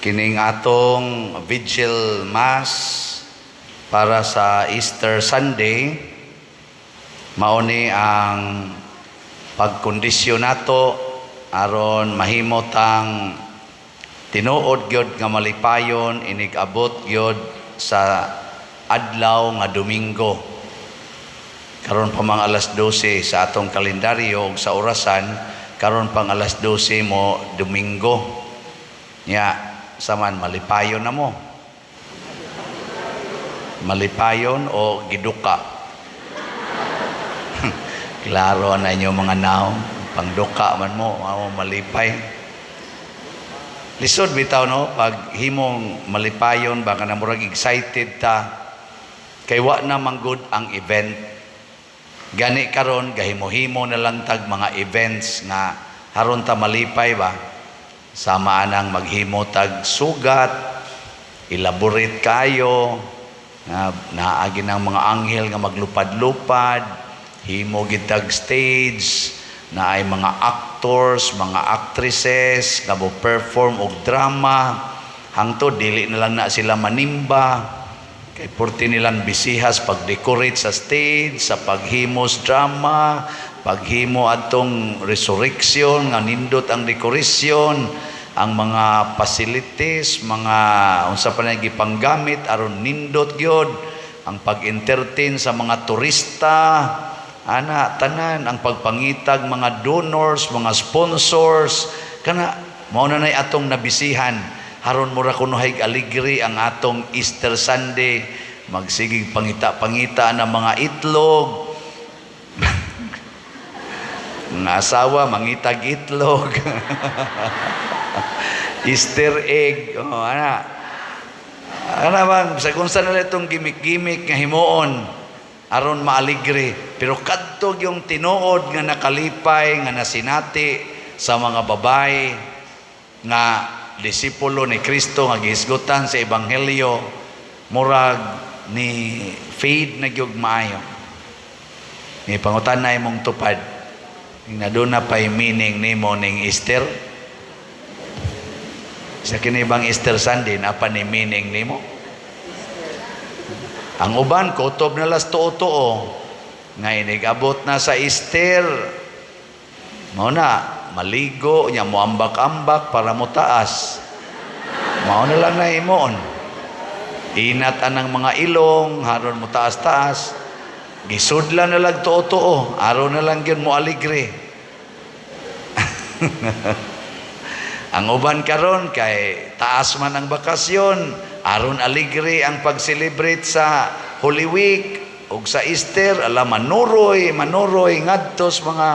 Kining atong Vigil Mass para sa Easter Sunday, mao ni ang pagkondisyon nato aron mahimo tang tinuod gyud nga malipayon inig abot gyud sa adlaw nga Domingo. Karon pa mga alas 12 sa atong kalendaryo ug sa orasan, karon pang alas 12 mo Domingo. Nya saman, malipayon na mo? Malipayon o giduka? Klaro na inyo mga naong, pangduka man mo, mao malipay. Lisod bitaw, no, pag himong malipayon ba kana, murag excited ta kay wa na man gud ang event. Gani karon gahimo-himo na lang tag mga events nga haron ta malipay ba. Sama anang maghimo tag sugat, elaborate kayo, nga naagi ng mga anghel nga maglupad-lupad, himo gid tag stage, na ay mga actors, mga actresses nga mo perform og drama, hangtod dili na lang na sila manimba kay purti nilang bisihas pag-decorate sa stage, sa paghimos drama, paghimo adtong resurrection nga nindot ang decoration, ang mga facilities, mga unsa pa na gipanggamit aron nindot gyud, ang pag-entertain sa mga turista, ana tanan, ang pagpangitag mga donors, mga sponsors, kana mao na nay atong nabisihan haron mura kunohay aligre ang atong Easter Sunday. Magsigig pangita-pangita ng mga itlog, mga asawa mangitag itlog, Easter egg, oh, ana. Ana bang sa kung saan nila itong gimmick-gimmick nga himuon aron maaligre. Pero kadto yung tinuod nga nakalipay nga nasinati sa mga babae nga disipulo ni Kristo nga gihisgutan sa ebanghelyo, murag ni fade na gyud maayo. Ni pangutan na imong tupad. Na duna pay meaning nimo ning Easter? Sa kini bang Easter Sunday, napa ni meaning nimo? Ang uban kutob na las tuo-tuo nga inig abot na sa Easter, mao na maligo nya, moambak-ambak para mo taas. Mao na lang na himuon. Inat anang mga ilong haron mo taas-taas. Gisudlan na lang tuo-tuo aron na lang gyud mo aligre. Ang uban karon kay taas man ang bakasyon, aron aligre ang pag-celebrate sa Holy Week ug sa Easter, ala, manuroy, manuroy ngadto sa mga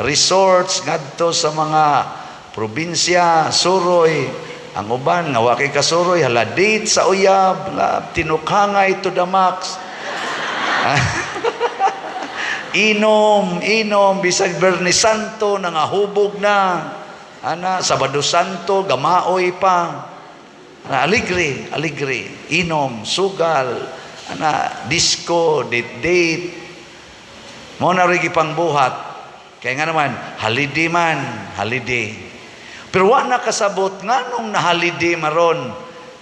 resorts, ngadto sa mga probinsya, suroy. Ang uban nga wa kay kasuroy, hala, date sa uyab, la, tinukhangay to the max. Inom, inom, bisag Biyernes Santo, nangahubog na. Ana, Sabado Santo, gamaoy pa. Ana, aligre, aligre. Inom, sugal, ana, disco, date, date. Mao na rin gipangbuhat. Kaya nga naman, holiday man, holiday. Pero wa na kasabot nganong na holiday maron.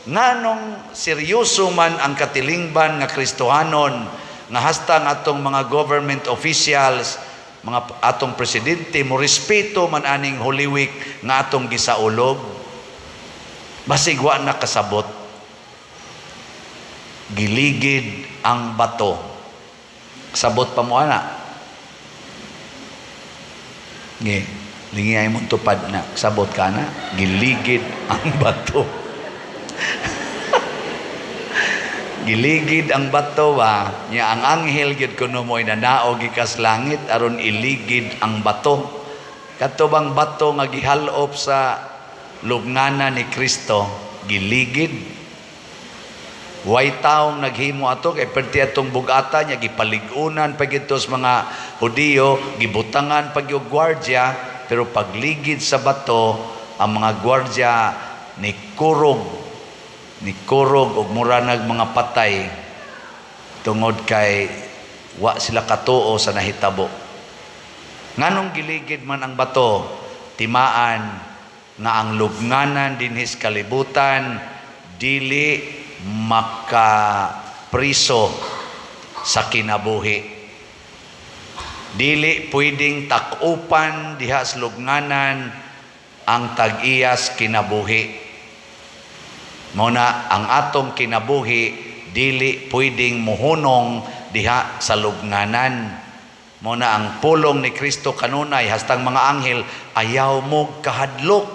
Nganong seryoso man ang katilingban nga Kristohanon nga hasta ang atong mga government officials, mga atong presidente mo respeto man aning Holy Week nga atong gisaulog. Basig wa na kasabot. Giligid ang bato. Sabot pa mo ana? Nge, lingiyay mong tupad na. Sabot ka na? Giligid ang bato. Giligid ang bato ba? Nya ang anghel gyud kuno mo'y nanaog gikas langit aron iligid ang bato. Kadto bang bato nga gihalop sa lubngana ni Kristo, giligid. Way taong naghimo ato kay perti atong bugata niya, gipalig-unan pa gid sa mga Hudiyo, gibutangan pa gyud gwardya, pero pagligid sa bato, ang mga gwardya ni kurog, ni kurog og mura nag mga patay tungod kay wa sila katuo sa nahitabo. Nganong giligid man ang bato? Timaan Nga ang lubnganan dinhis kalibutan dili makapriso sa kinabuhi. Dili pwedeng takupan diha sa lubnganan ang tag-iyas kinabuhi. Mao na ang atong kinabuhi dili pwedeng muhunong diha sa lubnganan. Mao na ang pulong ni Kristo kanunay hastang mga anghel, "Ayaw mo kahadlok.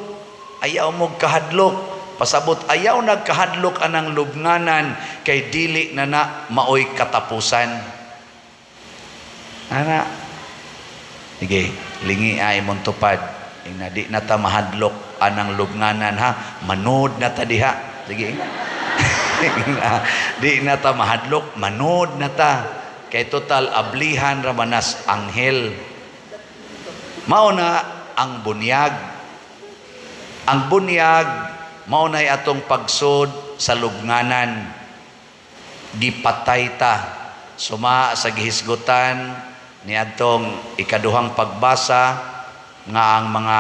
Ayaw mo kahadlok." Pasabot ayaw nagkahadlok anang lubnganan kay dili na na maoy katapusan. Ana. Sige, lingi ay mong tupad. Ing na di na ta mahadlok anang lubnganan, ha. Manood na ta diha. Sige. Di na ta mahadlok, manood na ta. Kay total ablihan ra man nas anghel. Mao na ang bunyag. Ang bunyag mao nay atong pagsud sa lubnganan. Gipatay ta suma sa gihisgutan niadtong ikaduhang pagbasa nga ang mga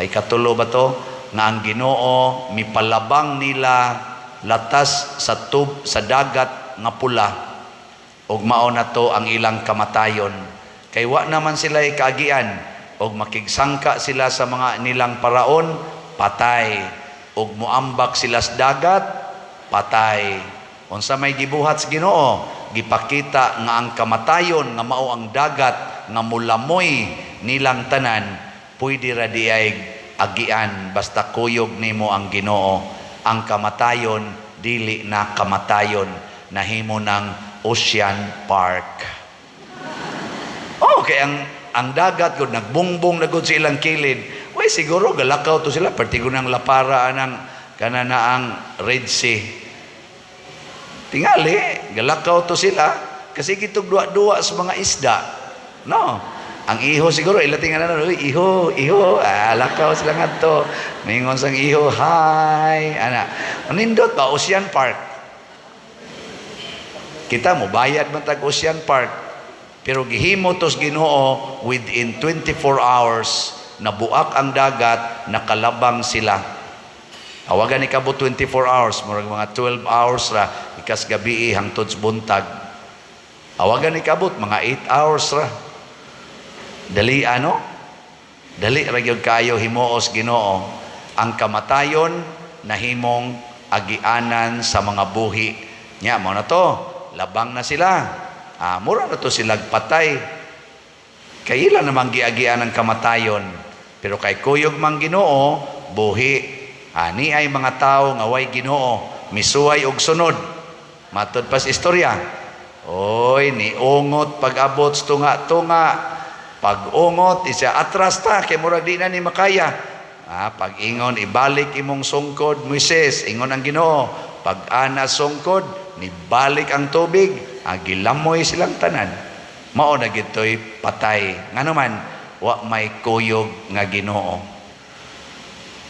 ay katulo ba to nga ang Ginoo mipalabang nila latas sa tub sa Dagat nga Pula ug mao na to ang ilang kamatayon kay wa naman sila kaagian. Og makigsangka sila sa mga nilang paraon, patay. Og muambak sila sa dagat, patay. Unsa may gibuhat sa Ginoo? Gipakita nga ang kamatayon nga mao ang dagat nga mulamoy nilang tanan, pwede ra di ay agian basta kuyog nimo ang Ginoo. Ang kamatayon dili na kamatayon, nahimo ng Ocean Park. Oh, kay ang dagat gud nagbungbong na gud sa ilang kilid. Way siguro galakaw to sila pertigo ng lapara anang kana na ang Red Sea. Tingali, galakaw to sila kasi gitog duwa-duwa sa mga isda. No. Ang iho siguro ila tingalan na, "Uy, iho, iho," ah, lakaw sila ngadto. Mingon sang iho, "Hi." Ana. Nindot ba Ocean Park? Kita mo bayad man tag Ocean Park. Pero gihimo tos Ginoo within 24 hours nabuak ang dagat, nakalabang sila. Awagan ni kabot 24 hours, murag mga 12 hours ra ikas gabi hangtod sa buntag. Awagan ni kabot mga 8 hours ra. Dali ano? Dali ra gyud kayo himuos Ginoo. Ang kamatayon nahimong agianan sa mga buhi. Nya mao na to, labang na sila. Ah, mura na to sila patay. Kay ila namang giagian ang kamatayon. Pero kay kuyog mang Ginoo, buhi. Ani ay mga tao nga way Ginoo, misuway og sunod. Matod pas istorya. Oy, niungot pag-abot sa tunga-tunga. Pag-ungot, isa atras ta kay murag di na ni makaya. Ah, pag ingon ibalik imong sungkod, Moises, ingon ang Ginoo. Pag ana sungkod, nibalik ang tubig, ah, gilamoy silang tanan. Mao na gito'y patay. Ngano man, wa may kuyog nga Ginoo.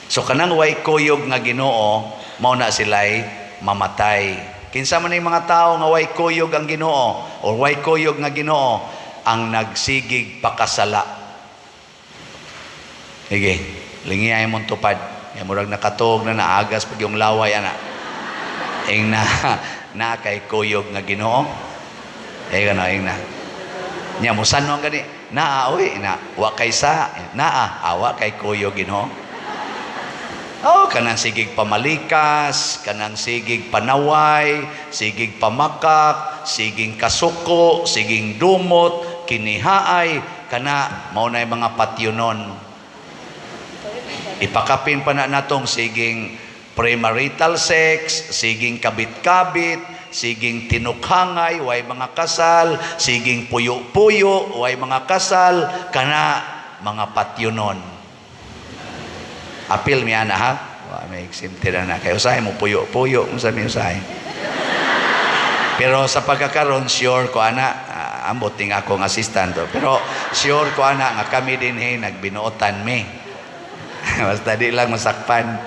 So kanang way kuyog nga Ginoo, mao na sila'y mamatay. Kinsa man yung mga tao nga way kuyog ang Ginoo or way kuyog nga Ginoo? Ang nagsigig pakasala. Sige, lingi ay mong tupad. Ya murag nakatuog na naagas pag yung laway ana. Ing na na kay kuyog nga Ginoo. Eh gano ing na. Nya musano ang gani. Naa oy na wa kay sa naa awa kay kuyog Ginoo. Oh, kanang sigig pamalikas, kanang sigig panaway, sigig pamakak, sigig kasuko, sigig dumot, kinihaay, kana mao na mga patyonon. Ipakapin pa na natong siging premarital sex, siging kabit-kabit, siging tinukhangay, way mga kasal, siging puyo-puyo, way mga kasal, kana mga patyonon. Apil mi ana ha. Wa may exempted na kay usahay mo puyo-puyo unsa mi usahay. Pero sa pagkakaron sure ko ana, ah, ambot ting akong assistant to. Pero sure ko ana nga kami dinhi nagbinuotan mi. Basta di lang masakpan.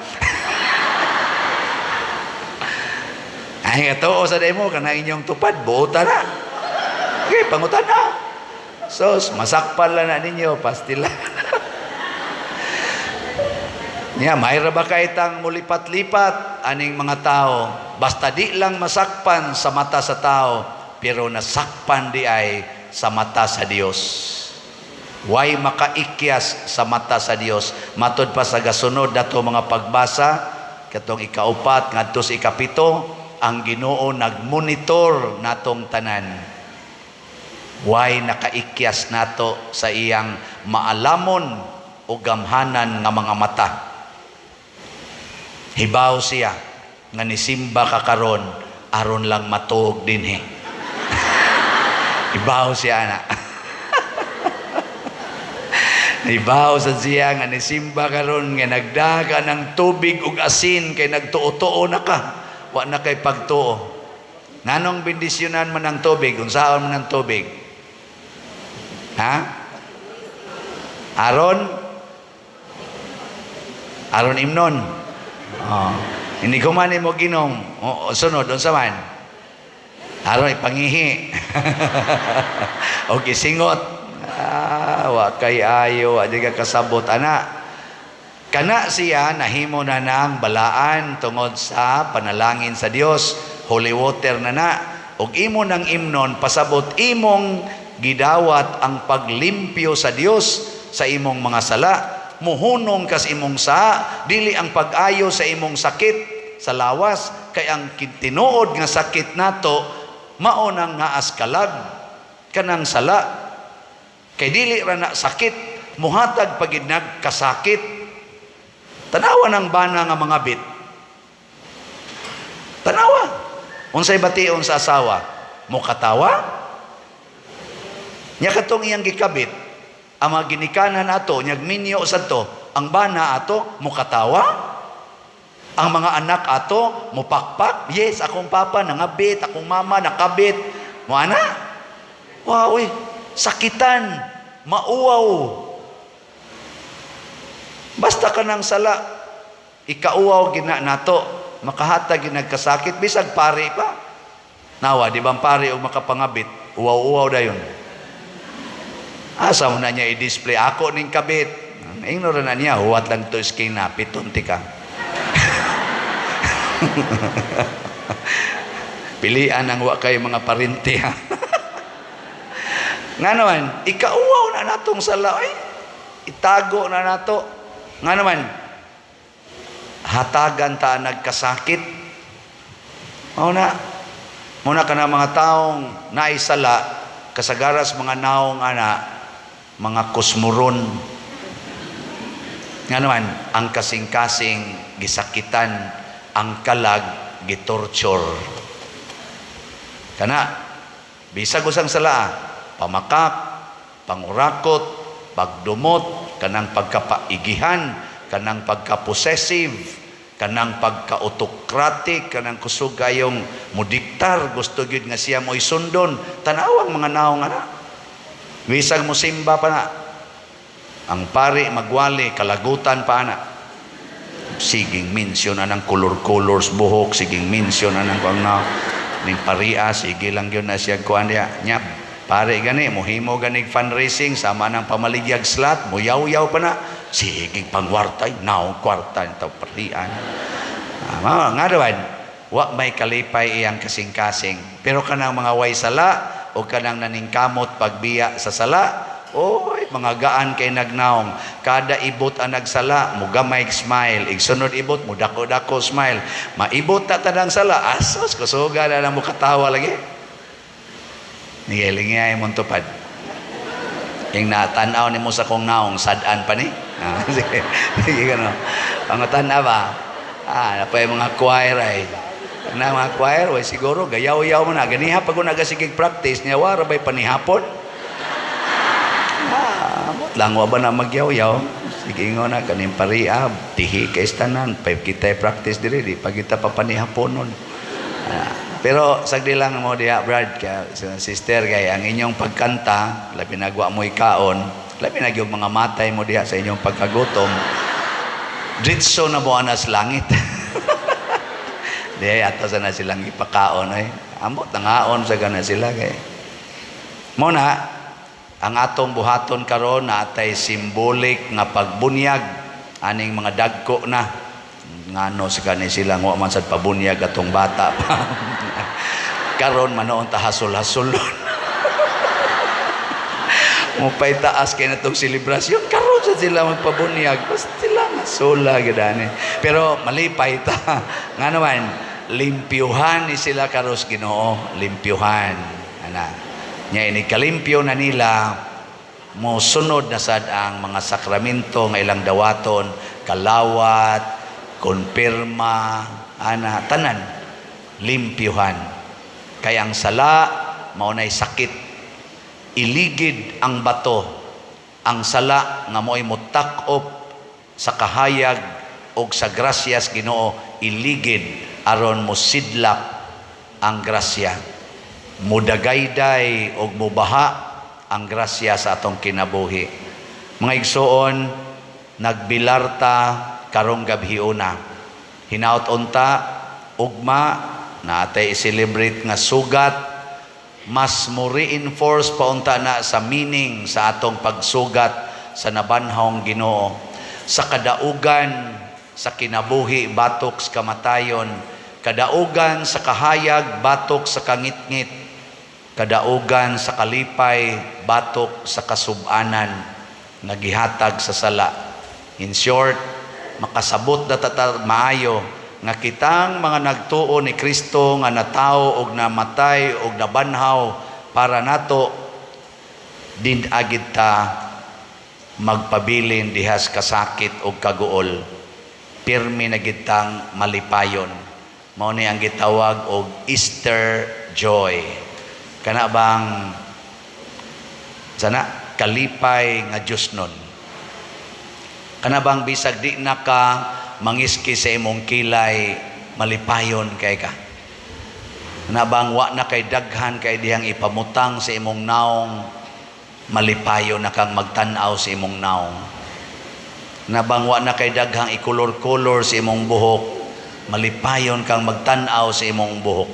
Ay nga tuo sa demo kana inyong tupad buotan na. Okay, pangutan na. Sos, masakpan lang na ninyo, pastila. Nya, may ra ba kay tang mulipat-lipat aning mga tao? Basta di lang masakpan sa mata sa tao, pero nasakpan di ay sa mata sa Dios. Way makaikyas sa mata sa Dios. Matod pa sa gasunod dato mga pagbasa, katong 4 ngadto sa 7, ang Ginoo nagmonitor natong tanan. Way nakaikyas nato sa iyang maalamon o gamhanan nga mga mata. Hibaw siya nga nisimba ka karon aron lang matuog dinhi. Hibaw siya ana. Hibaw sa siya nga nisimba karon nga nagdaga ng tubig ug asin kay nagtuo-tuo na ka. Wa na kay pagtuo. Nganong bendisyonan man ang tubig? Unsaon man ang tubig? Ha? Aron? Aron imnon. Oh. Hindi ko man mo ginom. Oh, sunod, unsa man? Aron ipangihi. O gisingot. Ah, wa kay ayo, wa di ka kasabot ana. Kana siya nahimo na ng balaan tungod sa panalangin sa Dios. Holy water na na. Og imo nang imnon, pasabot imong gidawat ang paglimpyo sa Dios sa imong mga sala. Muhunong kas imong sa, dili ang pag-ayo sa imong sakit sa lawas, kay ang tinuod nga sakit nato mao nang naas kalag kanang sala. Kay dili ra na sakit, muhatag pagid nagkasakit. Tanawa ng bana nga mga bit. Tanawa. Unsay bation sa asawa? Mukatawa? Nya katong iyang gikabit, ang mga ginikanan ato, nyag minyo sa to, ang bana ato, mukatawa? Ang mga anak ato, mupakpak? Yes, akong papa nangabit, akong mama nakabit. Mo ana? Wow, uy, sakitan, mauwaw. Basta ka nang sala, ikauwaw gina nato, makahatag ginagkasakit, bisag pari pa. Nawa, di ba ang pari og makapangabit, uwaw-uwaw dayon. Asa mo na niya i-display, ako ning kabit. Ingno na niya, huwat lang to iskina, pitunti ka. Pilian ang wa kay mga parinti ha. Nga naman, ikauwaw na natong sala, ay, itago na nato. Nga naman, hatagan ta nagkasakit. Mao na, muna ka na mga taong naisala, kasagaras mga naong ana, mga kusmuron. Nga naman, ang kasing-kasing gisakitan, ang kalag gitorture. Kana, bisag usang sala, pamakak, pangurakot, pagdumot, kanang pagkapaigihan, kanang pagka-possessive, kanang pagka-autocratic, kanang kusog kayong mudiktar, gusto gyud nga siya mo'y sundon. Tanawang mga naong ana. Bisag mo simba pa na. Ang pari magwali, kalagutan pa ana. Siging mention anang color-colors buhok, siging mention anang kuang na ning paria, sige lang yun na siya kuan diya. Nya, pare gani, muhimo ganig fundraising, sama ng pamaligyag slot, muyaw-yaw pa na. Sige pangwartay, naong kwarta, ito parian. Ah, nga naman, wa may kalipay iyang kasing-kasing. Pero kanang mga way sala, o kanang naningkamot pagbiya sa sala, oy, mga gaan kay nagnaong. Kada ibot ang nagsala, mugamay smile. Igsunod ibot, mudako-dako smile. Maibot ta tanang sala, asos, kusuga na lang mo katawa lagi. Nigiling mong tupad. Yung natanaw ni mo sa kong naong, sad-an pa ni. Ah, sige, sige gano. Pangatanaw ba? Ah, napay mga choir ay. Na mga choir, way siguro, gayaw-yaw mo na. Ganiha pag nagasigig practice, niya wara ba'y panihapon? Ah, amot lang wa ba na magyaw-yaw? Sige ngo na kaning paria, tihi kay tanan, pay kita practice diri di pag kita papanihaponon. Ah, pero sagdi lang mo diha Brad, kaya sister kay ang inyong pagkanta, labi nagwa mo ikaon, labi na gyud mga matay mo diha sa inyong pagkagutom. Dritso na mo anas langit. Di ato sa na silang ipakaon ay. Ambot nangaon sa gana sila kay. Mo na ang atong buhaton karon na atay symbolic nga pagbunyag Aning mga dagko na ngano sa kani sila, wa man sad pabunyag atong bata pa. Karon manoon ta hasol-hasolon. Mo taas kay natong selebrasyon karon sa sila magpabunyag, basta sila nga sola gyud ani. Pero malipay ta, nga naman limpyuhan ni sila karos Ginoo, limpyuhan ana nya. Ini kalimpyo na nila, mo sunod na sad ang mga sakramento nga ilang dawaton, kalawat, konpirma, ana, tanan limpyuhan, kay ang sala mao nay sakit. Iligid ang bato, ang sala nga mo'y mutak-op sa kahayag og sa grasyas Ginoo. Iligid aron mosidlak ang grasya, mudagayday og mubaha ang grasya sa atong kinabuhi. Mga igsoon, nagbilarta karong gabhiona. Hinaut unta ugma naatay i-celebrate nga sugat, mas mo reinforce pa unta na sa meaning sa atong pagsugat sa nabanhawng Ginoo, sa kadaugan sa kinabuhi batok sa kamatayon, kadaugan sa kahayag batok sa kangitngit, kadaugan sa kalipay batok sa kasubanan nga gihatag sa sala. In short, makasabot na ta maayo nga kitang mga nagtuo ni Kristo nga natawo og namatay og nabanhaw para nato, din agid ta magpabilin dihas kasakit og kaguol. Pirmi na gid tang malipayon. Mao ni ang gitawag og Easter joy, kana bang sana kalipay nga Dios nun, kana bang bisag di na ka mangiski sa imong kilay, malipayon kay ka, kana bang wa na kay daghan kay dihang ipamutang sa imong naong, malipayon na kang magtan-aw sa imong naong, na bang wa na kay daghang ikolor-kolor sa imong buhok, malipayon kang magtan-aw sa imong buhok,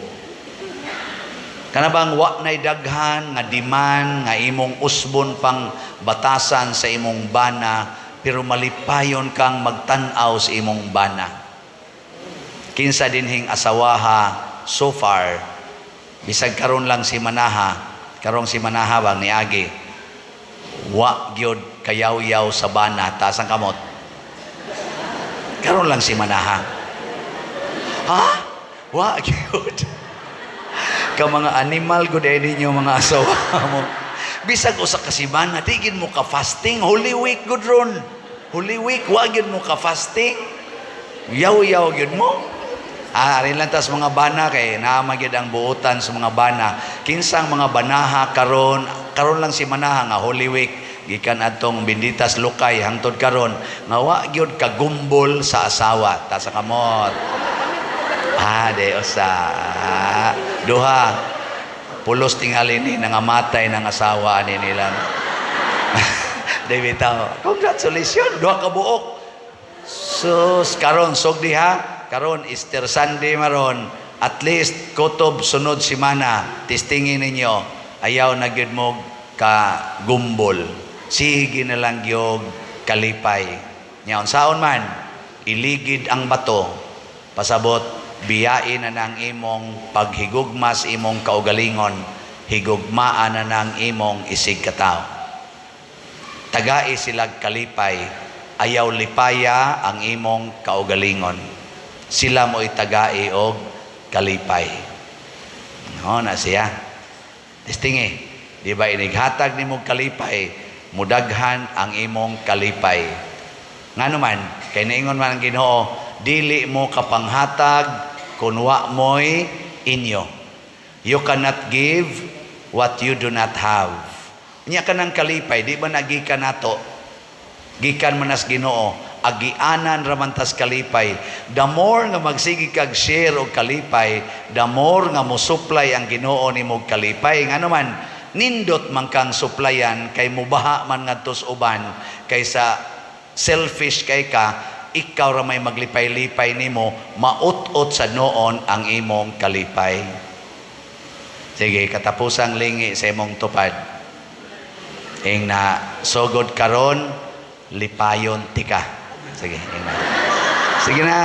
kana bang wa nay daghan nga demand nga imong usbon pang batasan sa imong bana, pero malipayon kang magtan-aw sa imong bana. Kinsa dinhing asawaha so far, bisag karon lang si manaha, karong si manaha bang niagi, wa gyud kayaw-yaw sa bana? Taas ang kamot. Karon lang si manaha. Ha, wa gyud ka? Mga animal gud ay ninyo mga asawa mo. Bisag usa ka semana di gid mo ka fasting. Holy Week gud ron, Holy Week, wa gyud mo ka fasting, yaw-yaw gyud mo. Ah, arin lang tas mga bana, kay naa gyud ang buotan sa mga bana. Kinsang mga banaha karon, karon lang si manaha nga Holy Week, gikan adtong Benditas Lukay hangtod karon, nga wa gyud kagumbol sa asawa? Taas sa kamot. Ah, de usa. Duha. Pulos tingali ni nangamatay ng asawa ani nila. Di bitaw. Congratulations, duha ka buok. Sus, karon sugdi ha. Karon Easter Sunday maron. At least kutob sunod semana, testingin ninyo. Ayaw na gyud mo ka gumbol. Sige na lang gyud kalipay. Nya unsaon man, iligid ang bato. Pasabot, biyain na ng imong paghigugma sa imong kaugalingon, higugmaan na ng imong isig katawo. Tagai sila kalipay, ayaw lipaya ang imong kaugalingon. Sila mo itagai og kalipay. No, na siya. Testingi. Di ba inighatag nimo kalipay, mudaghan ang imong kalipay. Ngano man, kay niingon man ang Ginoo, dili mo kapanghatag kung wa mo'y inyo. You cannot give what you do not have. Nya kanang kalipay, di ba nagikan nato? Gikan man nas Ginoo, agianan ra man tas kalipay. The more nga magsige kag share og kalipay, the more nga mo supply ang Ginoo nimo og kalipay. Ngano man, nindot man kang supplyan kay mubaha man ngadto sa uban, kaysa selfish kay ka, ikaw ra may maglipay-lipay nimo, maut-ot sa noon ang imong kalipay. Sige, katapusang lingi sa imong tupad. Ing na sugod karon, lipayon tika. Sige, ingna. Sige na.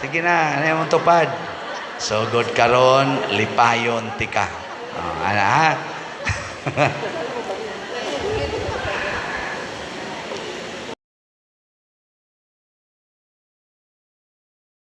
Sige na. Ano yung tupad? So, good karon, lipayon tika. Oh, ana, ha?